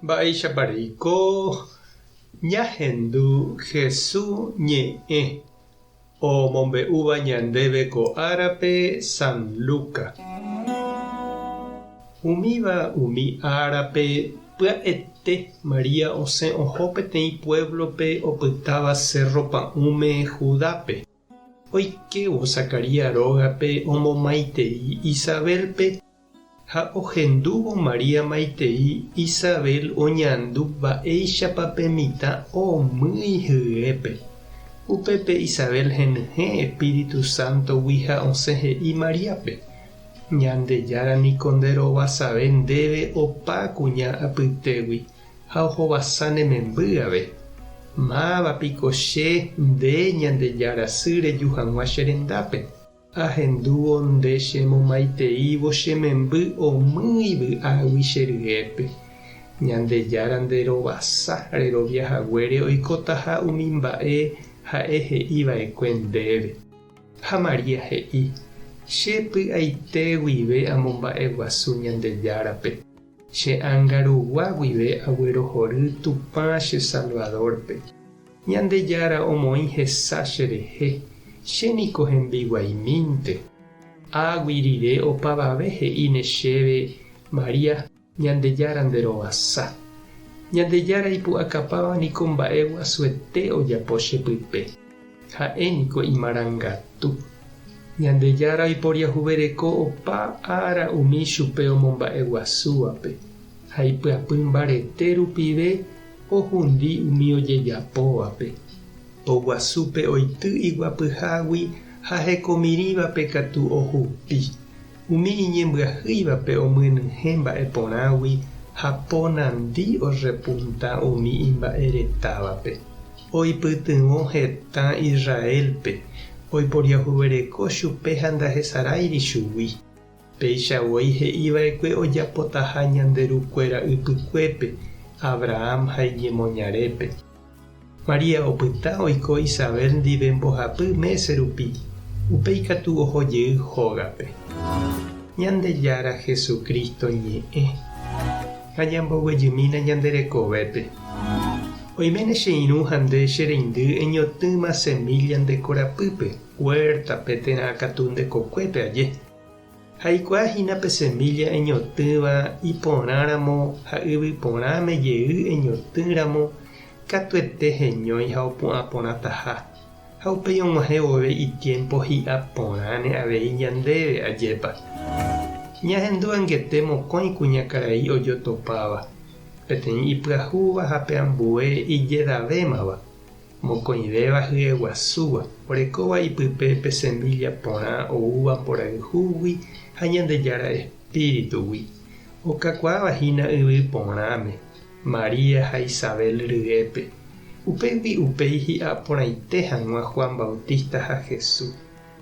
Mba'éichapa reiko ñahendu Hesu ñe'ẽ omombe'úva ñandéve ko árape San Luca. Umíva umi árape pya'ete María osẽ oho peteĩ puévlope opytáva sérro pa'ũme Judápe. Oikévo Zacarías rógape omomaitei Isabélpe Ha ohendúvo María maitei Isabel oñandu mba'éichapa pe mitã omýi hyépe. Upépe Isabel henyhẽ Espíritu Sántogui ha osẽ he'i Maríape, Ñandejára niko nde rovasave ndéve opa kuña apytégui ha ohovasa ne memby ave. Máva piko che, nde Ñandejára sy reju hag̃ua che rendápe? Ahendúvo nde che momaiteívo che memby omýi vy'águi che ryépe. Ñandejára nde rovasa rerovia haguére oikotaha umi mba'e ha'e he'i va'ekue ndéve. Ha María he'i, Che py'aite guive amomba'eguasu Ñandejárape. Che ánga rugua guive aguerohory Tupã che Salvador-pe. Ñandejára omoĩ hesa cherehe, che niko hembiguaimínte. Águi rire opavave he'íne chéve, María, Ñandejára nde rovasa. Ñandejára ipu'akapáva niko mba'e guasuete ojapo che pype. Ha'e niko imarangatu. Ñandejára oiporiahuvereko opa ára umi chupe omomba'eguasúvape, ha ipyapy mbarete rupive Ohundi umi ojejapóvape. Poguasúpe oity iguapyhágui ha hekomirĩvape katu ohupi. Umi iñembyahýivape omyenyhẽ mba'e porãgui ha po nandi orrepunta umi imba'e retávape. Oipytyvõ hetã Israélpe, oiporiahuvereko chupe ha ndahesaráiri chugui. Péicha voi he'i va'ekue ojapotaha ñande ru kuéra ypykuépe, Abraham ha iñemoñarépe. María opyta oiko Isabel ndive mbohapy mése rupi, upéi katu oho jey hógape. Ñandejára Jesucristo ñe'ẽ. Ha ñamboguejymína ñande rekovépe. Oiméne che irũ ha nde che reindy eñotỹma semilla nde korapýpe. Huértape térã katu nde kokuépe aje. Jaikuaa hína pe semílla eñotỹva iporãramo ha yvy porãme jey eñotỹramo katuete heñói ha opu'ã porãtaha, ha upéi og̃uahẽ vove itiémpo hi'a porãne avei ñandéve, ajépa. Ñahendu angete mokõi kuñakarai ojotopáva, peteĩ ipyahúva ha pe ambue ijedavémava. Mokõivéva hyeguasúva, orekóva ipype pe semílla porã oúva mborayhúgui ha Ñandejára espíritugui, okakuaáva hína yvy porãme, María ha Isabel ryépe. Upégui upéi hi'a porãite hag̃ua Juan Bautista ha Jesús,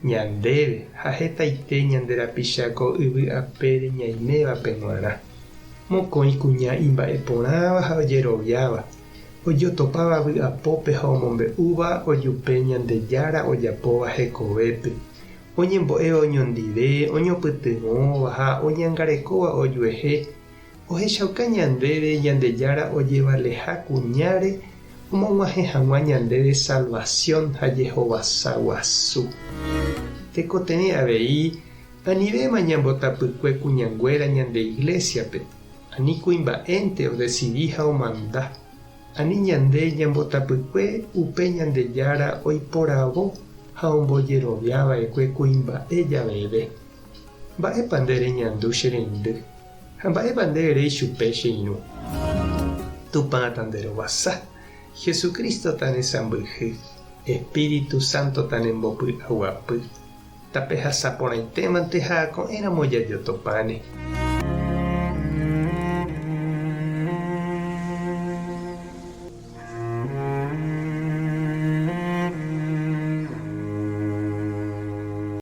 ñandéve ha hetaite ñande rapicha ko yvy apére ñaimévape g̃uarã. Mokõi kuña imba'eporãva ha ojeroviáva, Ojotopáva vy'apópe ha omombe'úva ojupe Ñandejára ojapóva hekovépe, oñembo'éva oñondive, oñopytyvõva ha oñangarekóva ojuehe, ohechauka ñandéve Ñandejára ojevaleha kuñáre omog̃uahẽ hag̃ua ñandéve salvasión ha jehovasa guasu. Tekotevẽ avei anivéma ñambotapykue kuñanguéra ñande iglésiape. Ani kuimba'énte odesidi ha omanda, ani ñande ñambotapykue upe Ñandejára oiporavo ha ombojerovia va'ekue kuimba'e javeve. Mba'épa nde reñandu che reindy? Ha mba'épa nde ere ichupe che irũ? Tupã tanderovasa, Jesucristo tanesãmbyhy, Espíritu Santo tanembopy'aguapy. Tapehasa porãitémante ha ko'ẽramo jajotopáne.